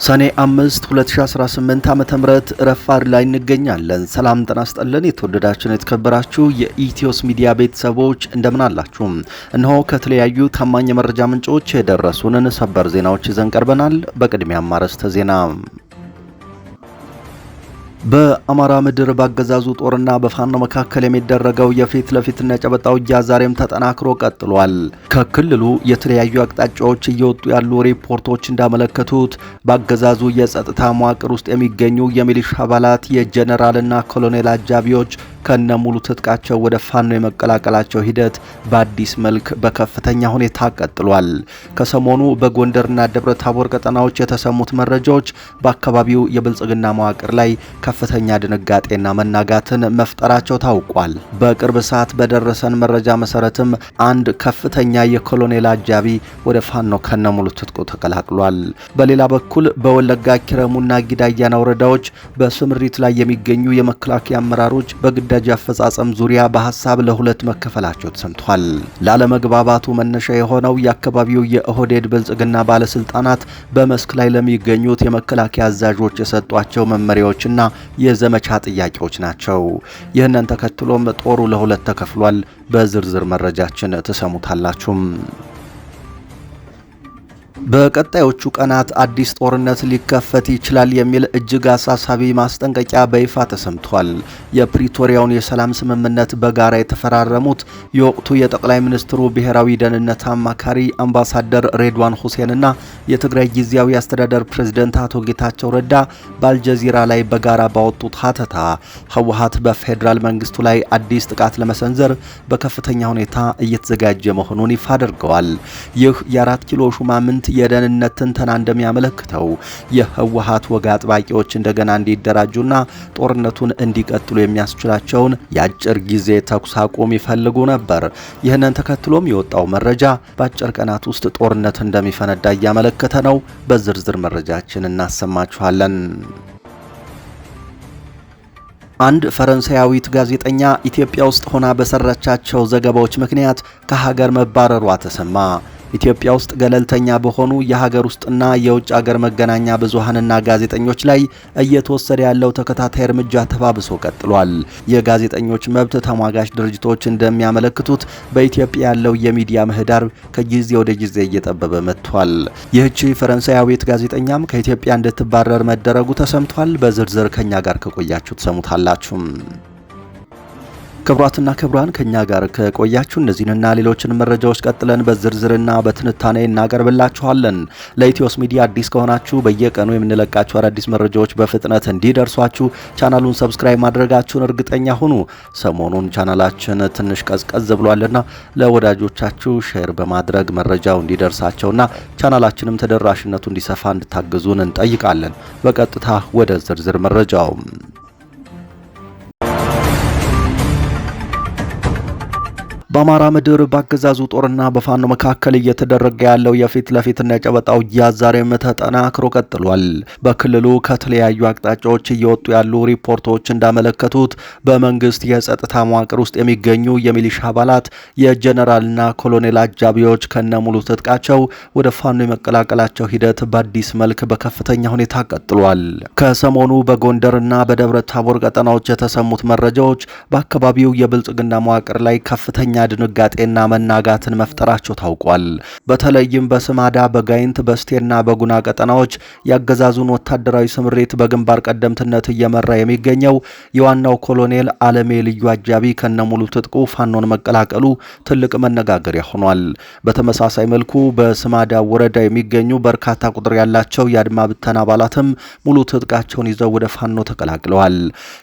ሰኔ 5 2018 ዓ.ም ረፋድ ላይ እንገኛለን። ሰላም ጤና ይስጥልን። የተወደዳችሁን የተከበራችሁ የኢትዮስ ሚዲያ ቤተሰቦች እንደምን አላችሁ? እነሆ ከተለያዩ ታማኝ የመረጃ ምንጮች የደረሱንን ሰበር ዜናዎች ይዘን ቀርበናል። በቅድሚያም አርዕስተ ዜና። በአማራ ምድር ባገዛዙ ጦርና በፋኖ መካከል የሚደረገው የፊት ለፊትና የጨበጣ ውጊያ ዛሬም ተጠናክሮ ቀጥሏል። ከክልሉ የተለያዩ አቅጣጫዎች እየወጡ ያሉ ሪፖርቶች እንዳመለከቱት ባገዛዙ የጸጥታ መዋቅር ውስጥ የሚገኙ የሚሊሻ አባላት፣ የጀነራልና ኮሎኔል አጃቢዎች ከነሙሉ ትጥቃቸው ወደ ፋኖ የመቀላቀላቸው ሂደት በአዲስ መልክ በከፍተኛ ሁኔታ ቀጥሏል። ከሰሞኑ በጎንደርና ደብረ ታቦር ቀጠናዎች የተሰሙት መረጃዎች በአካባቢው የብልጽግና መዋቅር ላይ ከፍተኛ ድንጋጤና መናጋትን መፍጠራቸው ታውቋል። በቅርብ ሰዓት በደረሰን መረጃ መሰረትም አንድ ከፍተኛ የኮሎኔል አጃቢ ወደ ፋኖ ከነሙሉ ትጥቁ ተቀላቅሏል። በሌላ በኩል በወለጋ ኪረሙና ጊዳያና ወረዳዎች በስምሪት ላይ የሚገኙ የመከላከያ አመራሮች በግዳጅ አፈጻጸም ዙሪያ በሀሳብ ለሁለት መከፈላቸው ተሰምቷል። ላለመግባባቱ መነሻ የሆነው የአካባቢው የኦህዴድ ብልጽግና ባለስልጣናት በመስክ ላይ ለሚገኙት የመከላከያ አዛዦች የሰጧቸው መመሪያዎችና የዘመቻ ጥያቄዎች ናቸው። ይህንን ተከትሎም ጦሩ ለሁለት ተከፍሏል። በዝርዝር መረጃችን ተሰሙታላችሁ። በቀጣዮቹ ቀናት አዲስ ጦርነት ሊከፈት ይችላል የሚል እጅግ አሳሳቢ ማስጠንቀቂያ በይፋ ተሰምቷል። የፕሪቶሪያውን የሰላም ስምምነት በጋራ የተፈራረሙት የወቅቱ የጠቅላይ ሚኒስትሩ ብሔራዊ ደህንነት አማካሪ አምባሳደር ሬድዋን ሁሴንና የትግራይ ጊዜያዊ አስተዳደር ፕሬዝደንት አቶ ጌታቸው ረዳ በአልጀዚራ ላይ በጋራ ባወጡት ሀተታ ህወሓት በፌዴራል መንግስቱ ላይ አዲስ ጥቃት ለመሰንዘር በከፍተኛ ሁኔታ እየተዘጋጀ መሆኑን ይፋ አድርገዋል። ይህ የአራት ኪሎ ሹማምንት የደህንነት ትንተና እንደሚያመለክተው የህወሓት ወግ አጥባቂዎች እንደገና እንዲደራጁና ጦርነቱን እንዲቀጥሉ የሚያስችላቸውን የአጭር ጊዜ ተኩስ አቁም ይፈልጉ ነበር። ይህንን ተከትሎም የወጣው መረጃ በአጭር ቀናት ውስጥ ጦርነት እንደሚፈነዳ እያመለከተ ነው። በዝርዝር መረጃችን እናሰማችኋለን። አንድ ፈረንሳያዊት ጋዜጠኛ ኢትዮጵያ ውስጥ ሆና በሰራቻቸው ዘገባዎች ምክንያት ከሀገር መባረሯ ተሰማ። ኢትዮጵያ ውስጥ ገለልተኛ በሆኑ የሀገር ውስጥና የውጭ ሀገር መገናኛ ብዙሃንና ጋዜጠኞች ላይ እየተወሰደ ያለው ተከታታይ እርምጃ ተባብሶ ቀጥሏል። የጋዜጠኞች መብት ተሟጋች ድርጅቶች እንደሚያመለክቱት በኢትዮጵያ ያለው የሚዲያ ምህዳር ከጊዜ ወደ ጊዜ እየጠበበ መጥቷል። ይህቺ ፈረንሳያዊት ጋዜጠኛም ከኢትዮጵያ እንድትባረር መደረጉ ተሰምቷል። በዝርዝር ከኛ ጋር ከቆያችሁ ትሰሙታላችሁ። ክቡራትና ክቡራን ከኛ ጋር ከቆያችሁ እነዚህንና ሌሎችን መረጃዎች ቀጥለን በዝርዝርና በትንታኔ እናቀርብላችኋለን። ለኢትዮስ ሚዲያ አዲስ ከሆናችሁ በየቀኑ የምንለቃችሁ አዳዲስ መረጃዎች በፍጥነት እንዲደርሷችሁ ቻናሉን subscribe ማድረጋችሁን እርግጠኛ ሁኑ። ሰሞኑን ቻናላችን ትንሽ ቀዝቀዝ ብሏልና ለወዳጆቻችሁ share በማድረግ መረጃው እንዲደርሳቸውና ቻናላችንም ተደራሽነቱ እንዲሰፋ እንድታግዙን እንጠይቃለን። በቀጥታ ወደ ዝርዝር መረጃው። በአማራ ምድር ባገዛዙ ጦርና በፋኖ መካከል እየተደረገ ያለው የፊት ለፊትና የጨበጣ ውጊያ ዛሬም ተጠናክሮ ቀጥሏል። በክልሉ ከተለያዩ አቅጣጫዎች እየወጡ ያሉ ሪፖርቶች እንዳመለከቱት በመንግስት የጸጥታ መዋቅር ውስጥ የሚገኙ የሚሊሻ አባላት፣ የጀነራልና ኮሎኔል አጃቢዎች ከነሙሉ ትጥቃቸው ወደ ፋኖ የመቀላቀላቸው ሂደት በአዲስ መልክ በከፍተኛ ሁኔታ ቀጥሏል። ከሰሞኑ በጎንደርና በደብረ ታቦር ቀጠናዎች የተሰሙት መረጃዎች በአካባቢው የብልጽግና መዋቅር ላይ ከፍተኛ ድንጋጤና መናጋትን መፍጠራቸው ታውቋል። በተለይም በስማዳ፣ በጋይንት፣ በስቴና በጉና ቀጠናዎች ያገዛዙን ወታደራዊ ስምሪት በግንባር ቀደምትነት እየመራ የሚገኘው የዋናው ኮሎኔል አለሜ ልዩ አጃቢ ከነሙሉ ትጥቁ ፋኖን መቀላቀሉ ትልቅ መነጋገሪያ ሆኗል። በተመሳሳይ መልኩ በስማዳ ወረዳ የሚገኙ በርካታ ቁጥር ያላቸው የአድማ ብተና አባላትም ሙሉ ትጥቃቸውን ይዘው ወደ ፋኖ ተቀላቅለዋል።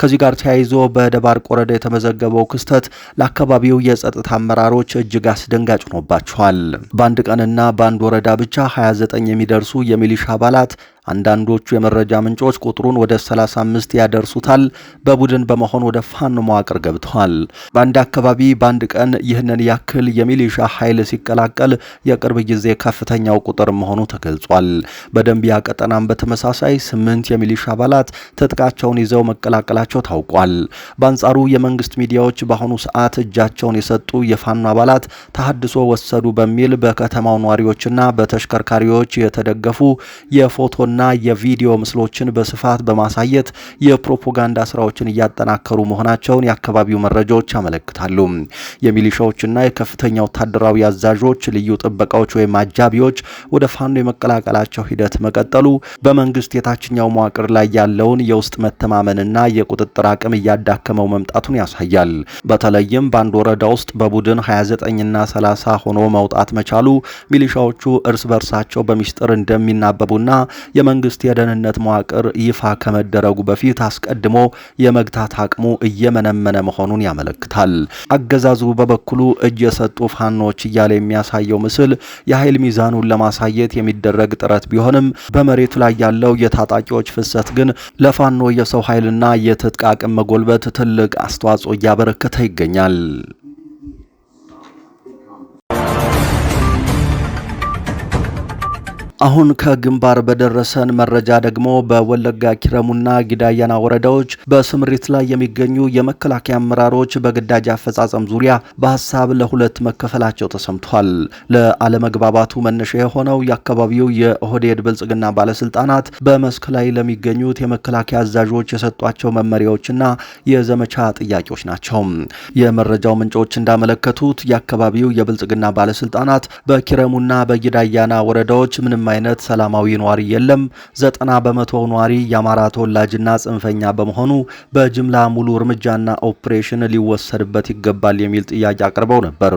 ከዚህ ጋር ተያይዞ በደባርቅ ወረዳ የተመዘገበው ክስተት ለአካባቢው የጸጥታ አመራሮች እጅግ አስደንጋጭ ሆኖባቸዋል። በአንድ ቀንና በአንድ ወረዳ ብቻ 29 የሚደርሱ የሚሊሻ አባላት፣ አንዳንዶቹ የመረጃ ምንጮች ቁጥሩን ወደ 35 ያደርሱታል፣ በቡድን በመሆን ወደ ፋኖ መዋቅር ገብተዋል። በአንድ አካባቢ በአንድ ቀን ይህንን ያክል የሚሊሻ ኃይል ሲቀላቀል የቅርብ ጊዜ ከፍተኛው ቁጥር መሆኑ ተገልጿል። በደንቢያ ቀጠናም በተመሳሳይ 8 የሚሊሻ አባላት ትጥቃቸውን ይዘው መቀላቀላቸው ታውቋል። በአንጻሩ የመንግስት ሚዲያዎች በአሁኑ ሰዓት እጃቸውን የሰጡ የፋኖ አባላት ተሐድሶ ወሰዱ በሚል በከተማው ነዋሪዎችና በተሽከርካሪዎች የተደገፉ የፎቶና የጽሑፍና የቪዲዮ ምስሎችን በስፋት በማሳየት የፕሮፓጋንዳ ስራዎችን እያጠናከሩ መሆናቸውን የአካባቢው መረጃዎች ያመለክታሉ። የሚሊሻዎችና የከፍተኛ ወታደራዊ አዛዦች ልዩ ጥበቃዎች ወይም አጃቢዎች ወደ ፋኖ የመቀላቀላቸው ሂደት መቀጠሉ በመንግስት የታችኛው መዋቅር ላይ ያለውን የውስጥ መተማመንና የቁጥጥር አቅም እያዳከመው መምጣቱን ያሳያል። በተለይም በአንድ ወረዳ ውስጥ በቡድን 29ና 30 ሆኖ መውጣት መቻሉ ሚሊሻዎቹ እርስ በርሳቸው በሚስጥር እንደሚናበቡና የመንግስት የደህንነት መዋቅር ይፋ ከመደረጉ በፊት አስቀድሞ የመግታት አቅሙ እየመነመነ መሆኑን ያመለክታል። አገዛዙ በበኩሉ እጅ የሰጡ ፋኖች እያለ የሚያሳየው ምስል የኃይል ሚዛኑን ለማሳየት የሚደረግ ጥረት ቢሆንም በመሬቱ ላይ ያለው የታጣቂዎች ፍሰት ግን ለፋኖ የሰው ኃይልና የትጥቅ አቅም መጎልበት ትልቅ አስተዋጽኦ እያበረከተ ይገኛል። አሁን ከግንባር በደረሰን መረጃ ደግሞ በወለጋ ኪረሙና ጊዳያና ወረዳዎች በስምሪት ላይ የሚገኙ የመከላከያ አመራሮች በግዳጅ አፈጻጸም ዙሪያ በሀሳብ ለሁለት መከፈላቸው ተሰምቷል። ለአለመግባባቱ መነሻ የሆነው የአካባቢው የኦህዴድ ብልጽግና ባለስልጣናት በመስክ ላይ ለሚገኙት የመከላከያ አዛዦች የሰጧቸው መመሪያዎችና የዘመቻ ጥያቄዎች ናቸው። የመረጃው ምንጮች እንዳመለከቱት የአካባቢው የብልጽግና ባለስልጣናት በኪረሙና በጊዳያና ወረዳዎች ምንም አይነት ሰላማዊ ኗሪ የለም፣ 90% ኗሪ የአማራ ተወላጅና ጽንፈኛ በመሆኑ በጅምላ ሙሉ እርምጃና ኦፕሬሽን ሊወሰድበት ይገባል የሚል ጥያቄ አቅርበው ነበር።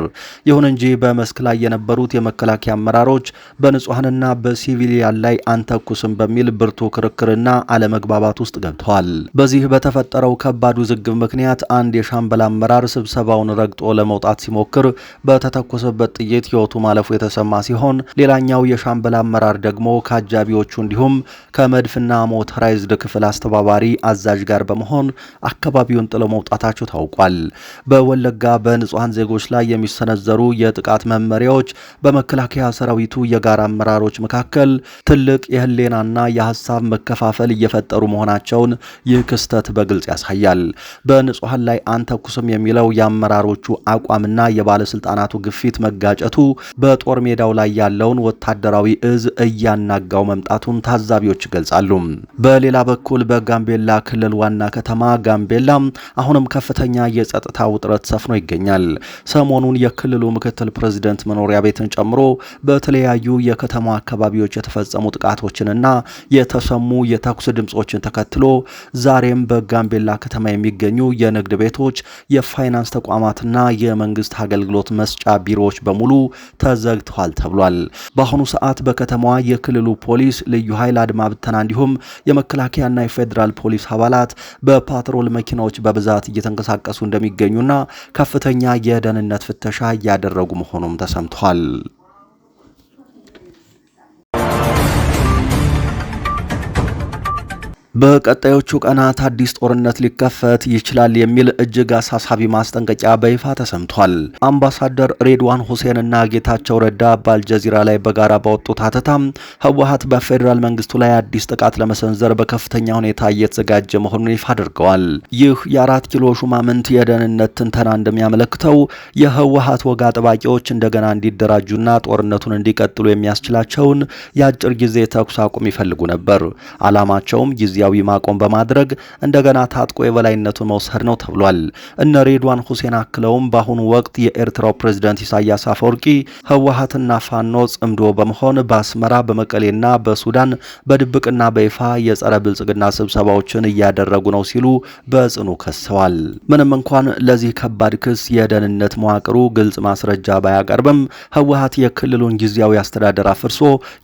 ይሁን እንጂ በመስክ ላይ የነበሩት የመከላከያ አመራሮች በንጹሐንና በ civilian ላይ አንተኩስም በሚል ብርቱ ክርክርና አለመግባባት ውስጥ ገብተዋል። በዚህ በተፈጠረው ከባድ ውዝግብ ምክንያት አንድ የሻምበል አመራር ስብሰባውን ረግጦ ለመውጣት ሲሞክር በተተኮሰበት ጥይት ሕይወቱ ማለፉ የተሰማ ሲሆን፣ ሌላኛው የሻምበል አመራር ደግሞ ከአጃቢዎቹ እንዲሁም ከመድፍና ሞተራይዝድ ክፍል አስተባባሪ አዛዥ ጋር በመሆን አካባቢውን ጥለው መውጣታቸው ታውቋል። በወለጋ በንጹሐን ዜጎች ላይ የሚሰነዘሩ የጥቃት መመሪያዎች በመከላከያ ሰራዊቱ የጋራ አመራሮች መካከል ትልቅ የህሌናና የሀሳብ መከፋፈል እየፈጠሩ መሆናቸውን ይህ ክስተት በግልጽ ያሳያል። በንጹሐን ላይ አንተኩስም የሚለው የአመራሮቹ አቋምና የባለስልጣናቱ ግፊት መጋጨቱ በጦር ሜዳው ላይ ያለውን ወታደራዊ እዝ እያናጋው መምጣቱን ታዛቢዎች ይገልጻሉ። በሌላ በኩል በጋምቤላ ክልል ዋና ከተማ ጋምቤላ አሁንም ከፍተኛ የጸጥታ ውጥረት ሰፍኖ ይገኛል። ሰሞኑን የክልሉ ምክትል ፕሬዚደንት መኖሪያ ቤትን ጨምሮ በተለያዩ የከተማ አካባቢዎች የተፈጸሙ ጥቃቶችንና የተሰሙ የተኩስ ድምጾችን ተከትሎ ዛሬም በጋምቤላ ከተማ የሚገኙ የንግድ ቤቶች፣ የፋይናንስ ተቋማትና የመንግስት አገልግሎት መስጫ ቢሮዎች በሙሉ ተዘግተዋል ተብሏል። በአሁኑ ሰዓት በከተማዋ የክልሉ ፖሊስ፣ ልዩ ኃይል፣ አድማ ብተና እንዲሁም የመከላከያና የፌዴራል ፖሊስ አባላት በፓትሮል መኪናዎች በብዛት እየተንቀሳቀሱ እንደሚገኙና ከፍተኛ የደህንነት ፍተሻ እያደረጉ መሆኑም ተሰምቷል። በቀጣዮቹ ቀናት አዲስ ጦርነት ሊከፈት ይችላል የሚል እጅግ አሳሳቢ ማስጠንቀቂያ በይፋ ተሰምቷል። አምባሳደር ሬድዋን ሁሴንና ጌታቸው ረዳ በአልጀዚራ ላይ በጋራ ባወጡት ሀተታም ህወሓት በፌዴራል መንግስቱ ላይ አዲስ ጥቃት ለመሰንዘር በከፍተኛ ሁኔታ እየተዘጋጀ መሆኑን ይፋ አድርገዋል። ይህ የአራት ኪሎ ሹማምንት የደህንነት ትንተና እንደሚያመለክተው የህወሓት ወግ አጥባቂዎች እንደገና እንዲደራጁና ጦርነቱን እንዲቀጥሉ የሚያስችላቸውን የአጭር ጊዜ ተኩስ አቁም ይፈልጉ ነበር። ዓላማቸውም ጊዜያዊ ማቆም በማድረግ እንደገና ታጥቆ የበላይነቱን መውሰድ ነው ተብሏል። እነ ሬድዋን ሁሴን አክለውም በአሁኑ ወቅት የኤርትራው ፕሬዝዳንት ኢሳያስ አፈወርቂ ህወሓትና ፋኖ ጽምዶ በመሆን በአስመራ፣ በመቀሌና በሱዳን በድብቅና በይፋ የጸረ ብልጽግና ስብሰባዎችን እያደረጉ ነው ሲሉ በጽኑ ከሰዋል። ምንም እንኳን ለዚህ ከባድ ክስ የደህንነት መዋቅሩ ግልጽ ማስረጃ ባያቀርብም ህወሓት የክልሉን ጊዜያዊ አስተዳደር አፍርሶ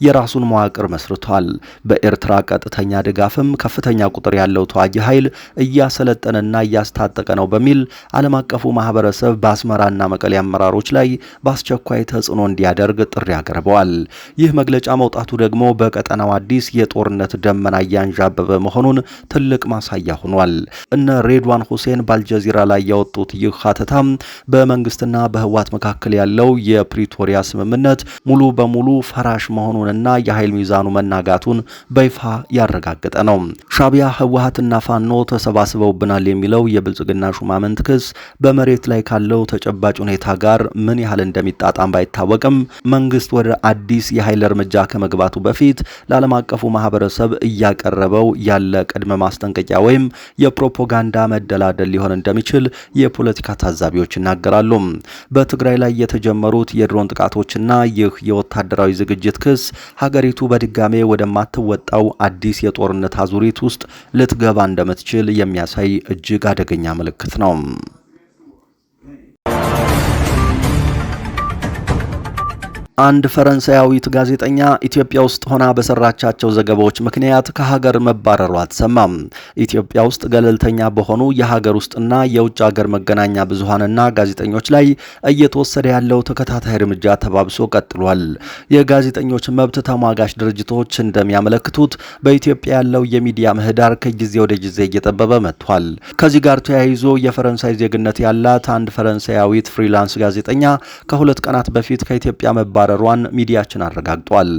የራሱን መዋቅር መስርቷል። በኤርትራ ቀጥተኛ ድጋፍም ከፍተኛ ቁጥር ያለው ተዋጊ ኃይል እያሰለጠነና እያስታጠቀ ነው በሚል ዓለም አቀፉ ማህበረሰብ በአስመራና መቀሌ አመራሮች ላይ በአስቸኳይ ተጽዕኖ እንዲያደርግ ጥሪ አቅርበዋል። ይህ መግለጫ መውጣቱ ደግሞ በቀጠናው አዲስ የጦርነት ደመና እያንዣበበ መሆኑን ትልቅ ማሳያ ሆኗል። እነ ሬድዋን ሁሴን በአልጀዚራ ላይ ያወጡት ይህ ሀተታም በመንግስትና በህወሓት መካከል ያለው የፕሪቶሪያ ስምምነት ሙሉ በሙሉ ፈራሽ መሆኑንና የኃይል ሚዛኑ መናጋቱን በይፋ ያረጋገጠ ነው። ሻዕቢያ፣ ህወሓትና ፋኖ ተሰባስበውብናል የሚለው የብልጽግና ሹማምንት ክስ በመሬት ላይ ካለው ተጨባጭ ሁኔታ ጋር ምን ያህል እንደሚጣጣም ባይታወቅም፣ መንግስት ወደ አዲስ የኃይል እርምጃ ከመግባቱ በፊት ለዓለም አቀፉ ማህበረሰብ እያቀረበው ያለ ቅድመ ማስጠንቀቂያ ወይም የፕሮፓጋንዳ መደላደል ሊሆን እንደሚችል የፖለቲካ ታዛቢዎች ይናገራሉ። በትግራይ ላይ የተጀመሩት የድሮን ጥቃቶችና ይህ የወታደራዊ ዝግጅት ክስ ሀገሪቱ በድጋሜ ወደማትወጣው አዲስ የጦርነት አዙሪት ውስጥ ልትገባ እንደምትችል የሚያሳይ እጅግ አደገኛ ምልክት ነው። አንድ ፈረንሳያዊት ጋዜጠኛ ኢትዮጵያ ውስጥ ሆና በሰራቻቸው ዘገባዎች ምክንያት ከሀገር መባረሯ ተሰማም። ኢትዮጵያ ውስጥ ገለልተኛ በሆኑ የሀገር ውስጥና የውጭ ሀገር መገናኛ ብዙሃንና ጋዜጠኞች ላይ እየተወሰደ ያለው ተከታታይ እርምጃ ተባብሶ ቀጥሏል። የጋዜጠኞች መብት ተሟጋች ድርጅቶች እንደሚያመለክቱት፣ በኢትዮጵያ ያለው የሚዲያ ምህዳር ከጊዜ ወደ ጊዜ እየጠበበ መጥቷል። ከዚህ ጋር ተያይዞ የፈረንሳይ ዜግነት ያላት አንድ ፈረንሳያዊት freelance ጋዜጠኛ ከ2 ቀናት በፊት ከኢትዮጵያ መባረሯን ሚዲያችን አረጋግጧል።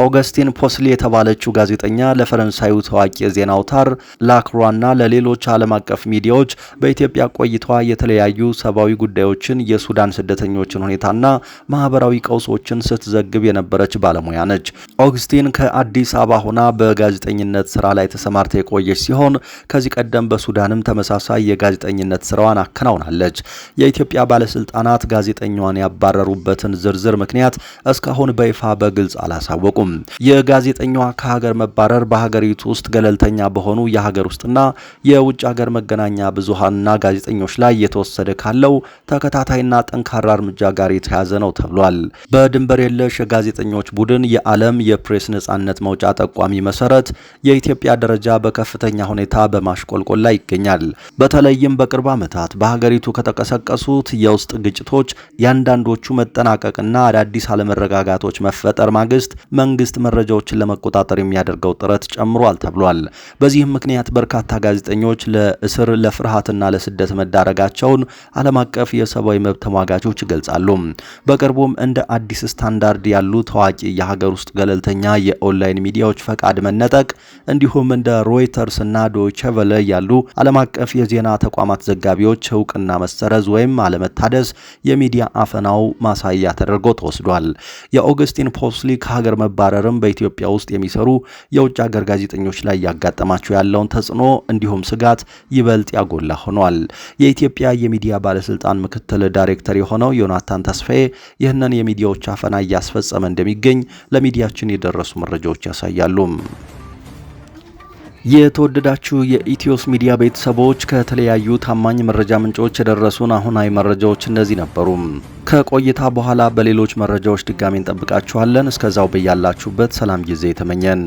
ኦገስቲን ፖስሊ የተባለችው ጋዜጠኛ ለፈረንሳዩ ታዋቂ የዜና አውታር ላክሯና ለሌሎች ዓለም አቀፍ ሚዲያዎች በኢትዮጵያ ቆይታዋ የተለያዩ ሰብአዊ ጉዳዮችን፣ የሱዳን ስደተኞችን ሁኔታና ማህበራዊ ቀውሶችን ስትዘግብ የነበረች ባለሙያ ነች። ኦግስቲን ከአዲስ አበባ ሆና በጋዜጠኝነት ስራ ላይ ተሰማርታ የቆየች ሲሆን፣ ከዚህ ቀደም በሱዳንም ተመሳሳይ የጋዜጠኝነት ስራዋን አከናውናለች። የኢትዮጵያ ባለስልጣናት ጋዜጠኛዋን ያባረሩበትን ዝርዝር ምክንያት እስካሁን በይፋ በግልጽ አላሳወቁም። የጋዜጠኛዋ ከሀገር መባረር በሀገሪቱ ውስጥ ገለልተኛ በሆኑ የሀገር ውስጥና የውጭ ሀገር መገናኛ ብዙሃንና ጋዜጠኞች ላይ እየተወሰደ ካለው ተከታታይና ጠንካራ እርምጃ ጋር የተያያዘ ነው ተብሏል። በድንበር የለሽ የጋዜጠኞች ቡድን የዓለም የፕሬስ ነጻነት መውጫ ጠቋሚ መሰረት፣ የኢትዮጵያ ደረጃ በከፍተኛ ሁኔታ በማሽቆልቆል ላይ ይገኛል። በተለይም በቅርብ ዓመታት በሀገሪቱ ከተቀሰቀሱት የውስጥ ግጭቶች የአንዳንዶቹ መጠናቀቅና አዳዲስ አለመረጋጋቶች መፈጠር ማግስት መንግስት መረጃዎችን ለመቆጣጠር የሚያደርገው ጥረት ጨምሯል ተብሏል። በዚህም ምክንያት በርካታ ጋዜጠኞች ለእስር፣ ለፍርሃትና ለስደት መዳረጋቸውን ዓለም አቀፍ የሰብአዊ መብት ተሟጋቾች ይገልጻሉ። በቅርቡም እንደ አዲስ ስታንዳርድ ያሉ ታዋቂ የሀገር ውስጥ ገለልተኛ የኦንላይን ሚዲያዎች ፈቃድ መነጠቅ፣ እንዲሁም እንደ ሮይተርስ እና ዶይቸ ቨለ ያሉ ዓለም አቀፍ የዜና ተቋማት ዘጋቢዎች እውቅና መሰረዝ ወይም አለመታደስ የሚዲያ አፈናው ማሳያ ተደርጎ ተወስዷል። የኦገስቲን ፖስሊ ከሀገር መባረርም በኢትዮጵያ ውስጥ የሚሰሩ የውጭ ሀገር ጋዜጠኞች ላይ ያጋጠማቸው ያለውን ተጽዕኖ እንዲሁም ስጋት ይበልጥ ያጎላ ሆኗል። የኢትዮጵያ የሚዲያ ባለስልጣን ምክትል ዳይሬክተር የሆነው ዮናታን ተስፋዬ ይህንን የሚዲያዎች አፈና እያስፈጸመ እንደሚገኝ ለሚዲያችን የደረሱ መረጃዎች ያሳያሉ። የተወደዳችሁ የኢትዮስ ሚዲያ ቤተሰቦች፣ ከተለያዩ ታማኝ መረጃ ምንጮች የደረሱን አሁናዊ መረጃዎች እነዚህ ነበሩ። ከቆይታ በኋላ በሌሎች መረጃዎች ድጋሚ እንጠብቃችኋለን። እስከዛው በያላችሁበት ሰላም ጊዜ ተመኘን።